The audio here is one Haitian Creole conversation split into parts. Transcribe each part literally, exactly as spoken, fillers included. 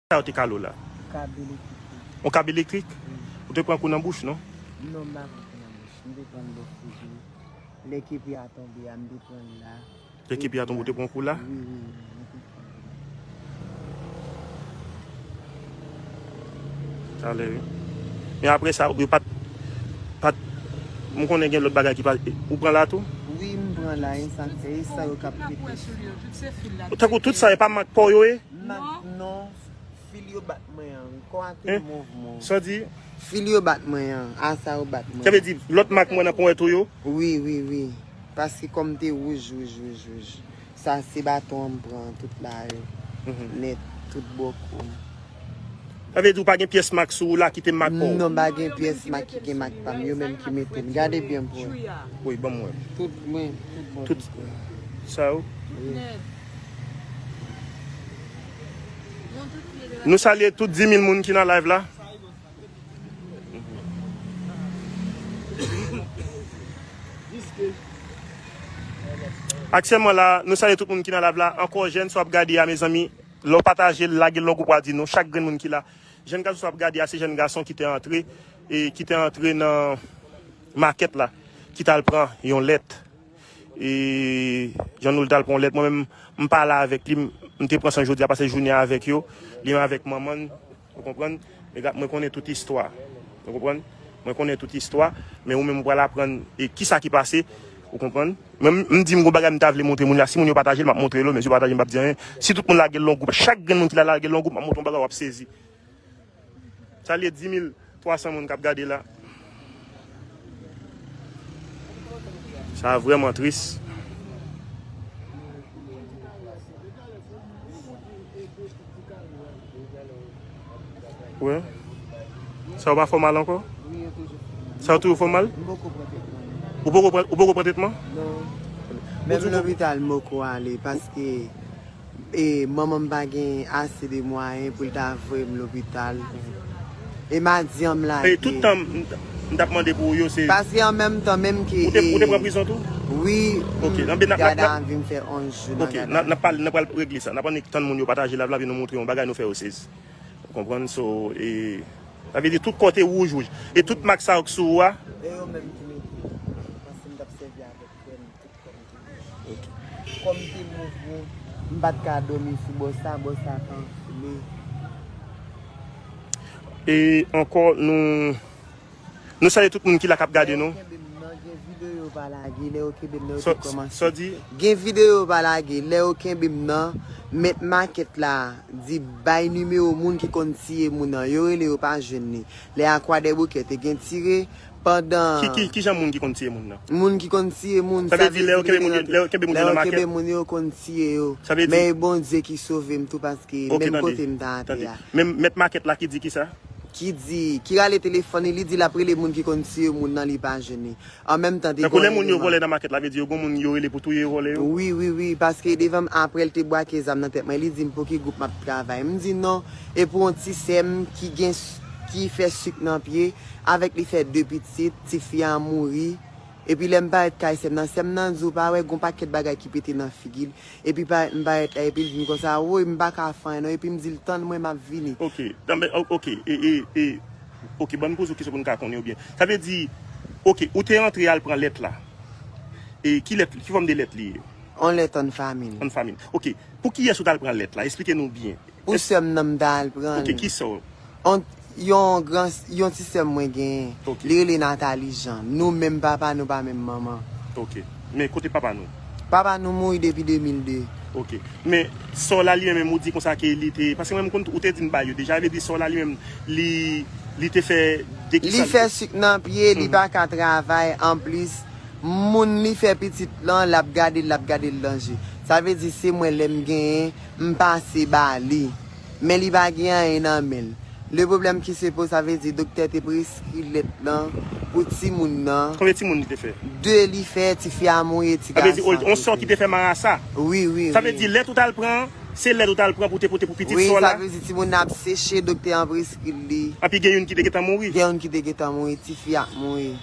Sa yo te kale w la? Kab elektrik. Yon kab elektrik? Wi. Ou te pran kou nan bouch, non? Non, m pa pran kou nan bouch. M te pran l bò figi. Lè kepi a tonbe a, m te pran l la. Lè kepi a tonbe, ou te pran kou la? Wi, wi, wi, m te pran kou la. Talè, wi. Men apre sa, yo pa t, pa t, m konnen gen lòt bagay ki pa, ou pran la tou? Wi, m pran la, e sa k fè, e sa yo k ap pete sou mwen. Tankou tout sa, e pa mak pa w yo ye? Mak, non. Fil yo bat mwen an, wi. Kò a te move, move. Sa w di? Fil yo bat mwen an, a sa yo bat mwen an. Sa vle di, lòt mak mwen nan ponyèt ou yo? Wi, wi, wi. Paske kò m te wouj, wouj, wouj, wouj. Sa se baton an m pran tout la yo. Nèt, tout bò kou m. Sa vle di ou pa gen pyès mak sou ou la ki te mak pa w? Non, m pa gen pyès mak ki gen mak pa m. Yo menm ki mete m. Gade byen pou wè. Wi, ban m wè. Tout mwen, tout bò, tout kou. Sa yo? Wi. Nou salye tout dis mil moun ki nan live la. Aktyèlman la, nou salye tout moun ki nan live la. Ankò, jèn sa w ap gade a, mezanmi, lè w pataje l, lage l nan gwoup, w a di nou, chak grenn moun ki la. Jèn gason sa w ap gade a, se jèn gason ki te antre, e ki te antre nan makèt la, ki t al pran yon lèt. E jan nou l t al pran yon lèt, mwen menm, m pale avèk li, m, m te pran san jodi a, pase jounen an avèk yo, li menm avèk manman l, ou konprann? Mwen konnen tout istwa, ou konprann? Mwen konnen tout istwa, men ou menm ou pral aprann e kisa ki pase, ou konprann? Mwen, m, m di m gon bagay m ta vle montre moun la, si moun yo pataje l, m ap montre l, men si yo pataje l, m p ap di anyen. Si tout moun lage l nan gwoup, chak grenn moun ki la lage l nan gwoup, m ap montre yon bagay, w ap sezi. Salye dis mil twa san moun k ap gade la. Sa vrèman tris. Wi. Sa w pa fè w mal ankò? Wi, yo toujou fè m mal. Sa w toujou fè w mal? M poko pran tretman. Ou poko pran, ou poko pran tretman? Non. Menm lopital m poko ale paske E manman m pa gen ase de mwayen pou l ta voye m lopital. E madyam lage. E tout tan m, m t ap mande pou ou yo, se... Paske an menm tan, menm ke... Ou te, ou te pran prizon tou? Wi. Ok, m gad avi m fè onz jou nan gad avi. Ok, n ap pale, n ap pral regle sa. N ap annik tann moun yo pataje live la, epi nou montre yon bagay, nou fè yo sezi. Ou konprann? So, e, sa vle di tout kò te wouj, wouj. E tout mak sa yo k sou ou a? E yo menm ki mete. Paske m t ap sèvi avèk frè m. Kò m te move, m pa t ka dòmi sou bò sa, bò sa t anfle. E ankò, nou, nou salye tout moun ki la k ap gade nou. Lè yo kenbe m nan, gen videyo yo pa lage, lè yo kenbe m nan, yo te kòmanse. Sa w di? Gen videyo yo pa lage, lè yo kenbe m nan, mèt makèt la di bay nimewo moun ki konn tiye moun nan, yo rele yo pa jwenn li. Lè a Kwadèboukè te gen tire, pandan... Ki, ki, ki jan moun ki konn tiye moun nan? Moun ki konn tiye moun, sa vle di lè yo kenbe moun yo, lè yo kenbe moun yo nan makèt, lè yo kenbe moun yo, yo konn tiye yo. Sa vle di... Men e Bondye ki sove m tou, paske menm kote m ta atè a. Men mèt makèt la ki di kisa? Ki di, ki rale telefòn li, li di l ap rele moun ki konn tiye moun nan, li pa jwenn li. An menm tan, te gen yon eleman. Tankou lè moun yo vòlè nan makèt la, vle di yo gon moun yo rele pou touye vòlè yo? Wi, wi, wi, paske devan m, apre l te bwake zam nan tèt mwen, li di m pou ki gwoup m ap travay. M di non, e pou yon ti sè m ki gen s-, ki fè sik nan pye, avèk li fè de pitit, tifi a mouri. Epi lè m parèt kay sè m nan, sè m nan di w pa wè gon pakèt bagay ki pete nan figi l. Epi parèt, m parèt la, epi l di m konsa, woy, m pa ka fè anyen non, epi m di l tann mwen, m ap vini. Ok, nan, men, o-, ok, e, e, e, ok, ban m poze w kesyon pou n ka konnen yo byen. Sa vle di, ok, ou te antre al pran lèt la. E ki lèt, ki fòm de lèt li ye? On lèt an famin. An famin. Ok, pou kiyès ou t al pran lèt la? Esplike nou byen. Pou sè m nan m ta al pran l. Ok, ki sè w? On, yon gran, yon ti sè m mwen genyen. Ok. Li rele Nathalie Jean. Nou menm papa, nou pa menm manman. Ok. Men kote papa nou? Papa nou mouri depi de mil de. Ok. Men sè w la li menm, ou di konsa ke li te, paske mwen m konn ou te di m ba yo deja, vle di sè w la li menm, li, li te fè de ki sa? Li fè sik nan pye, li pa ka travay, anplis, moun li fè pitit lan, l ap gade l, l ap gade l nan je. Sa vle di se mwen lè m genyen, m pase ba li. Men li pa gen anyen nan men l. Le pwoblèm ki se poze, sa vle di doktè te preskri lèt lan pou timoun nan. Konbyen timoun li te fè? De li fè, tifi a mouri, ti gason an te peri. Sa vle di, yon sè w ki te fè marasa? Wi, wi, wi. Sa vle di lèt ou t al pran, se lèt ou t al pran pou te pote pou pitit sè w la? Wi, sa vle di timoun nan ap seche, doktè an preskri l li. Anpi gen youn ki te gentan mouri? Gen youn ki te gentan mouri, tifi a ap mouri.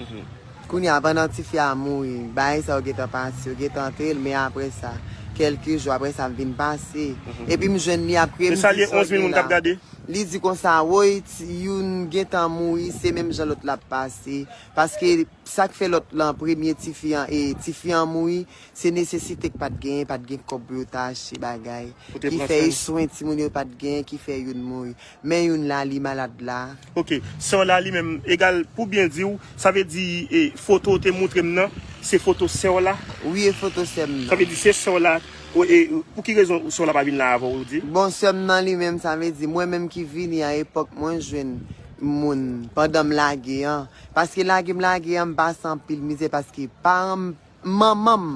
Mhm. Kounye a, pandan tifi a mouri, bagay sa yo gentan pase, yo gentan antere l, men apre sa, kèlke jou, apre sa m vin pase. Epi m jwenn li ap kriye, m di sa w gen la. Li di konsa, woy, ti, youn gentan mouri, se menm jan lòt la ap pase. Paske sa k fè lòt lan, premye tifi an, e tifi an mouri, se nesesite k pa t genyen, pa t gen kòb pou yo ta achte bagay. Ki fè e swen timoun yo pa t genyen, ki fè youn mouri. Men youn la, li malad la. Ok, sè w la li menm, egal, pou byen di w, sa vle di, e, foto w te moutre m nan, se foto sè w la? Wi, e foto sè m nan. Sa vle di se sè w la, o, e, pou ki rezon sè w la pa vin la avè w, ou di? Bon, sè m nan li menm, sa vle di, mwen menm ki vini a epòk mwen jwenn moun, pandan m lage an. Paske lage m lage an, m pase anpil mizè, paske paran m, manman m,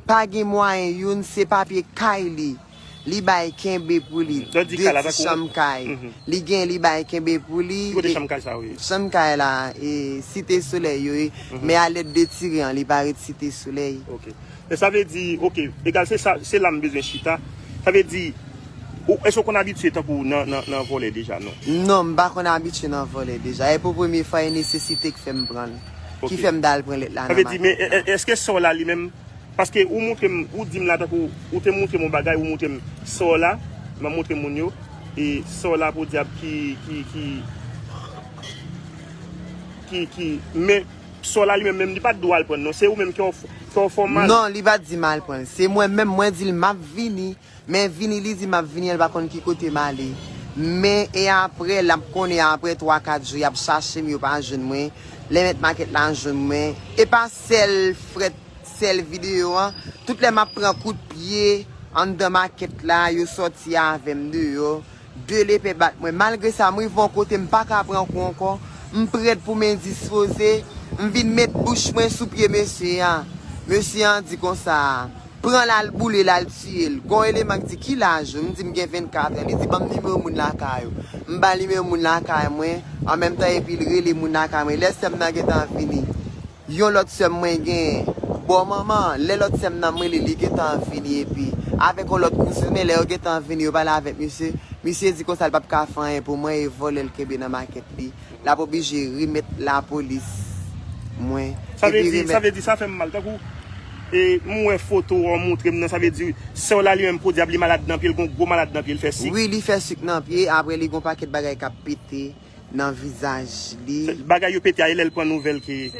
pa gen mwayen, youn se papye kay li, li bay kenbe pou li, de ti chanm kay. Li gen, li bay kenbe pou li. Ki kote chanm kay sa yo ye? Chanm kay la, e, Site Solèy yo ye, men a lèt de tire an, li parèt Site Solèy. Ok. Men sa vle di, ok, egal se sa, se la m bezwen chita. Sa vle di, ou, èske w konn abitye tankou nan, nan, nan vòlè deja, non? Non, m pa konn abitye nan vòlè deja. E pou premye fwa, e nesesite k fè m pran l, ki fè m t al pran lèt la nan maket la. Sa vle di, men, e, e, èske sè w la li menm, paske ou montre m, ou di m la tankou, ou te montre m yon bagay, ou montre m sè w la, m ap montre moun yo, e sè w la podyab ki, ki, ki, ki, ki, men sè w la li menm, menm li pa t di w al pran l, non, se ou menm ki w, ki w fè w mal. Non, li pa t di m al pran l. Se mwen menm, mwen di l m ap vini. Men vini, li di m ap vini, an, l pa konn ki kote m ale. Men, e apre, l ap konnen apre twa, kat jou, y ap chache m, yo pa jwenn mwen. Lè mèt makèt la jwenn mwen. E pa sèl frèt, sèl videyo an. Tout lè m ap pran kout pye anndan makèt la, yo sòti avè m deyò. De lepè bat mwen. Malgre sa, m rive yon kote, m pa ka pran kou ankò. M prèt pou m endispoze. M vin met bouch mwen sou pye mesye a. Mesye a di konsa, pran l al boule l, al tiye l. Gon eleman k di, ki laj ou? M di, m gen vennkat an. Li di, ban m nimewo moun lakay ou. M ba l nimewo moun lakay mwen, an menm tan epi l rele moun lakay mwen. Lè sè m nan gentan vini, yon lòt sè m mwen gen, bò manman, lè lòt sè m nan m rele, li gentan vini epi avèk yon lòt kouzin, men lè yo gentan vini, yo pale avèk misye. Misye di konsa l p ap ka fè anyen pou mwen, e vòlè l kenbe nan makèt li. L ap oblije remèt lapolis mwen. Sa vle di, sa vle di, sa fè m mal. Tankou, e, m wè foto w montre m nan, sa vle di, sè w la li menm podyab, li malad nan pye, l gon gwo malad nan pye, l fè sik. Wi, li fè sik nan pye, apre li gon pakèt bagay k ap pete nan vizaj li. Bagay yo pete a, e lè l pran nouvèl ke.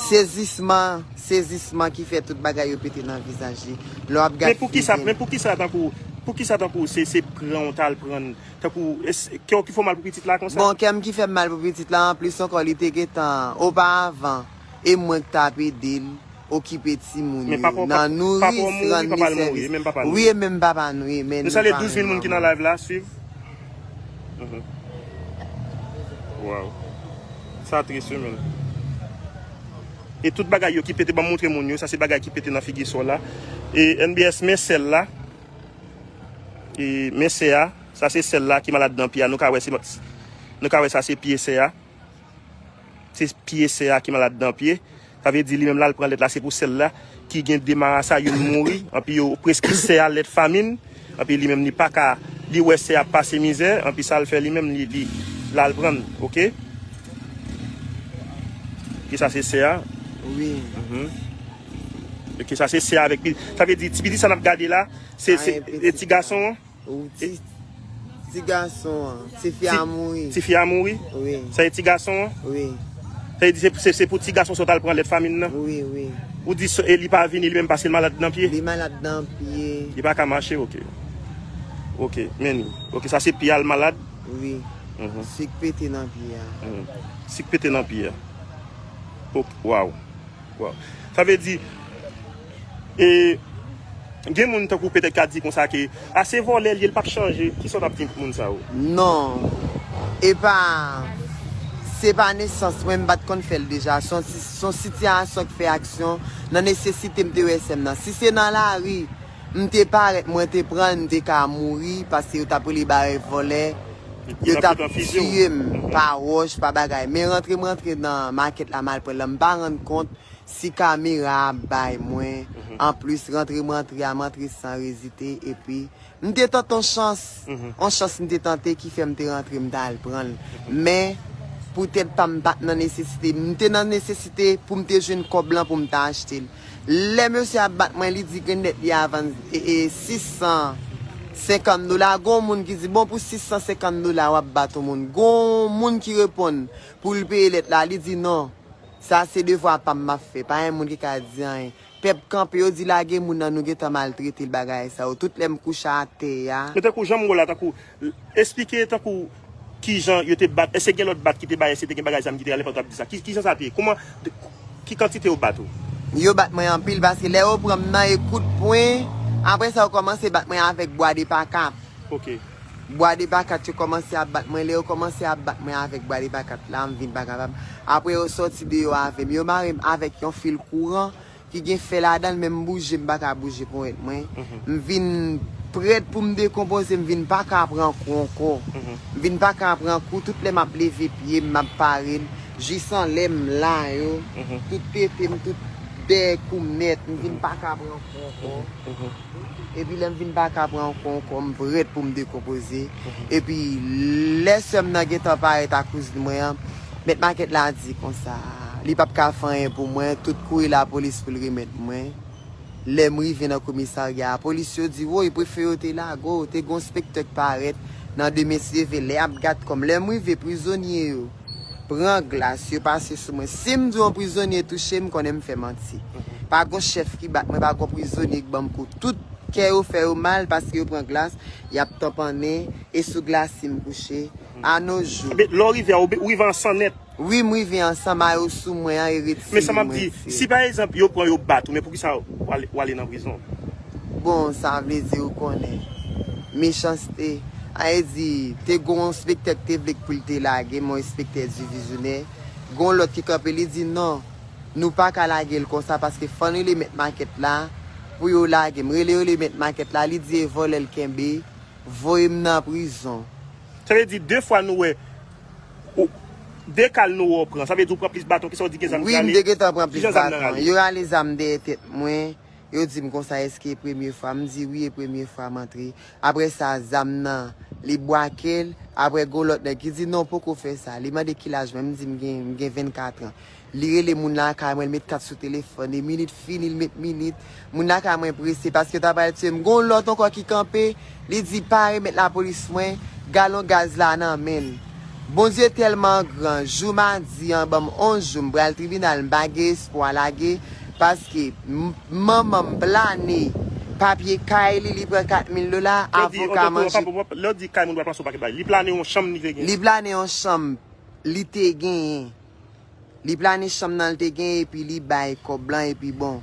Sezisman, sezisman ki fè tout bagay yo pete nan vizaj li. Lè w ap gad figi l. Men poukisa, men poukisa tankou, poukisa tankou se, se pran w t al pran, tankou, es-, kè w ki fè w mal pou pitit la konsa? Bon, kè m ki fè m mal pou pitit la, anplis ankò, li te gentan, oparavan, e mwen k t ap ede l okipe timoun yo, nan nouri, rann li sèvis. Wi, e menm papa nou ye, men nou pa renmen manman. Nou salye douz mil moun ki nan live la, swiv. Mhm. Waw. Sa tris, wi, men. E tout bagay yo ki pete, ban m montre moun yo, sa se bagay ki pete nan figi sè w la. E N B S, men sè l la. E men sè a, sa se sè l la ki malad nan pye a. Nou ka wè se, nou ka wè sa se pye sè a. Se pye sè a ki malad nan pye. Sa vle di li menm l al pran lèt la, se pou sè l la ki gen de marasa, youn mouri, anpi yo preskri sè a lèt famin, anpi li menm li pa ka, li wè sè a ap pase mizè, anpi sa l fè li menm li, li, l al pran l, ok? Ok, sa se sè a. Wi. Mhm. Ok, sa se sè a avèk pi-, sa vle di ti pitit sa n ap gade la, se, se, e ti gason an? Ou ti, ti gason an, ti fi a mouri. Ti fi a mouri? Wi. Sa e ti gason an? Wi. Sa e di se, se, se pou ti gason sa w t al pran lèt famin nan? Wi, wi. Ou di e li pa vini li menm paske l malad nan pye? Li malad nan pye. Li pa ka mache, ok. Ok, men li. Ok, sa se pye a l malad? Wi. Mhm. Sik pete nan pye a. Mhm. Sik pete nan pye a. Ok, waw. Waw. Sa vle di, e, gen moun tankou petèt ka di konsa ke, a se vòlè l ye, l p ap chanje. Kisa w t ap di moun sa yo? Non. E pa, se pa nesans mwen, m pa t konn fè l deja. Se yon si-, se yon sitiyasyon k fè aksyon nan nesesite m te wè sè m nan. Si se nan lari, m te parèt, mwen te pran l, m te ka mouri, paske yo t ap rele bagay vòlè. Yo t ap tiye m pa wòch, pa bagay. Men rantre m rantre nan makèt la, m al pran l, m pa rann kont si kamera a bay mwen. Anplis, rantre m rantre a, m rantre san ezite, epi m te tante yon chans. Yon chans m te tante ki fè m te rantre, m t al pran l. Men, Poutèt pa m pa t nan nesesite. M te nan nesesite pou m te jwenn kòb lan pou m ta achte l. Lè mesye ap bat mwen, li di grenn nèt li a vann e, e, sis san senkant dola. Gon moun ki di, bon, pou sis san senkant dola, w ap bat yon moun. Gon moun ki reponn pou l peye lèt la, li di, non, sa se devwa pa m m ap fè. Pa gen moun ki ka di anyen. Pèp kanpe, yo di lage moun nan, nou gentan maltrete l, bagay sa yo. Tout lè m kouche atè a. Men tankou jan m wè w la, tankou, esplike tankou kijan yo te bat, èske gen lòt bat ki te bay, èske te gen bagay zam ki te ale pandan w ap di sa? Ki, kijan sa te ye? Kòman, ki kantite yo bat ou? Yo bat mwen anpil, paske lè yo pran m nan e kout pwen, apre sa yo kòmanse bat mwen avèk bwa de pakat. Ok. Bwa de pakat yo kòmanse ap bat mwen, lè yo kòmanse ap bat mwen avèk bwa de pakat la, m vin pa kapab. Apre yo sòti deyò avè m, yo mare m avèk yon fil kouran, ki gen fè ladan l, men m bouje, m pa ka bouje ponyèt mwen. M vin prèt pou m dekonpoze, m vin pa ka pran kou ankò. M vin pa ka pran kou, tout lè m ap leve pye m, m ap pare l, jis anlè m la yo, tout tete m, tout dèyè kou m nèt, m vin pa ka pran kou ankò. Epi lè m vin pa ka pran kou ankò, m prèt pou m dekonpoze. Epi lè sè m nan gentan parèt ak kouzin mwen an, mèt makèt la di konsa, li p ap ka fè anyen pou mwen, tout kouri lapolis pou l remèt mwen. Lè m rive nan komisarya a, polis yo di, woy, prefe yo te lage w, te gen yon enspektè k parèt nan de mesye ve, lè y ap gad kò m. Lè m rive, prizonye yo pran glas, yo pase sou mwen. Si m di yon prizonye touche m, konnen m fè manti. Pa gen yon chèf ki bat mwen, pa gen yon prizonye k ban m kou. Tout kè yo fè yo mal paske yo pran glas, y ap tanpannen, e sou glasi m kouche. A nos jours. Lè w rive a, ou rive an san nèt. Wi, m rive an san, mayo sou mwen an e retire mwen. Men sa m ap di, si pa egzanp yo pran yo bat ou, men poukisa w ale, w ale nan prizon? Bon, sa vle di ou konnen. Mechanste. A e di, te gon enspektè k te vle k pou l te lage m, yon enspektè divizyonè. Gon lòt ki kanpe, li di non, nou pa ka lage l konsa paske fò n rele mèt makèt la pou yo lage m. Rele, rele mèt makèt la, li di e vòlè l kenbe, voye m nan prizon. Sa vle di de fwa nou wè, ou, de kal nou wè w pran. Sa vle di ou pran plis baton, kisa w di gen zam ki rale? Wi, m te gentan pran plis baton. Yo rale zam dèyè tèt mwen. Yo di m konsa, èske e premye fwa? M di wi, e premye fwa m antre. Apre sa, zam nan, li bwake l. Apre, gon lòt nèg ki di non, poko fè sa. Li mande ki laj mwen, m di m gen, m gen vennkat an. Li rele moun lakay mwen, li met kat sou telefòn, e minit fini, li met minit. Moun lakay mwen prese paske yo ta pral tiye m. Gon lòt ankò ki kanpe, li di pa remèt lapolis mwen galon gaz la nan men l. Bondye tèlman gran, jou madi an ban m onz jou, m pral tribinal, m pa gen espwa lage, paske m-, manman m plane papye kay li, li pran kat mil dola, avoka manje. Lè w di kay moun pral pran sou pakèt bagay, li plane yon chanm li te gen. Li plane yon chanm li te genyen. Li plane chanm nan l te gen epi li bay kòb lan epi bon,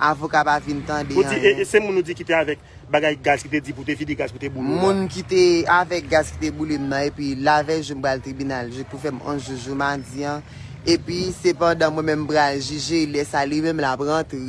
avoka pa vin tande anyen. Ou di, e, e se moun ou di ki te avèk bagay gaz ki te di pou te vide gaz pou te boule w la? Moun ki te avèk gaz ki te boule m nan epi lavèy jou m pral tribinal, jou pou fè m onz jou, jou madi an. Epi sepandan mwen menm m pral jije, lè sa li menm l ap rantre.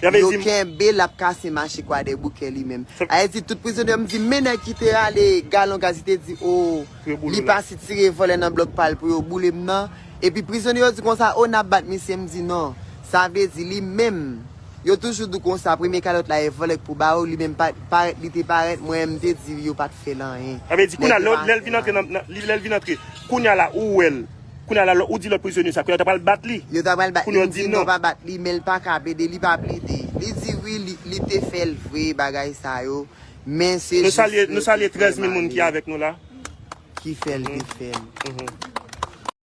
Yo kenbe l ap kase mache Kwadèboukè li menm. A vle di tout prizonye yo, m di men nèg ki te rale galon gaz li te di o, li pase tire vòlè nan blòk pa l pou yo boule m nan. Epi prizonye yo di konsa o n ap bat misye, m di non. Sa vle di li menm, yo toujou di w konsa premye kalòt la e vòlè k pou ba ou, li menm pa, parèt li te parèt, mwen menm m te di yo pa t fè l anyen. Sa vle di kounye a lè l vin antre nan, nan, lè l vin antre, kounye a la ou wè l. Kounye a la, ou di lòt prizonye sa, kounye a yo ta pral bat li. Yo ta pral bat li, m di non, pa bat li, men l pa ka plede, li pa plede. Li di wi, li, li te fè l vre, bagay sa yo. Men se jis nou salye trèz mil moun ki avèk nou la. Ki fè l te fè l.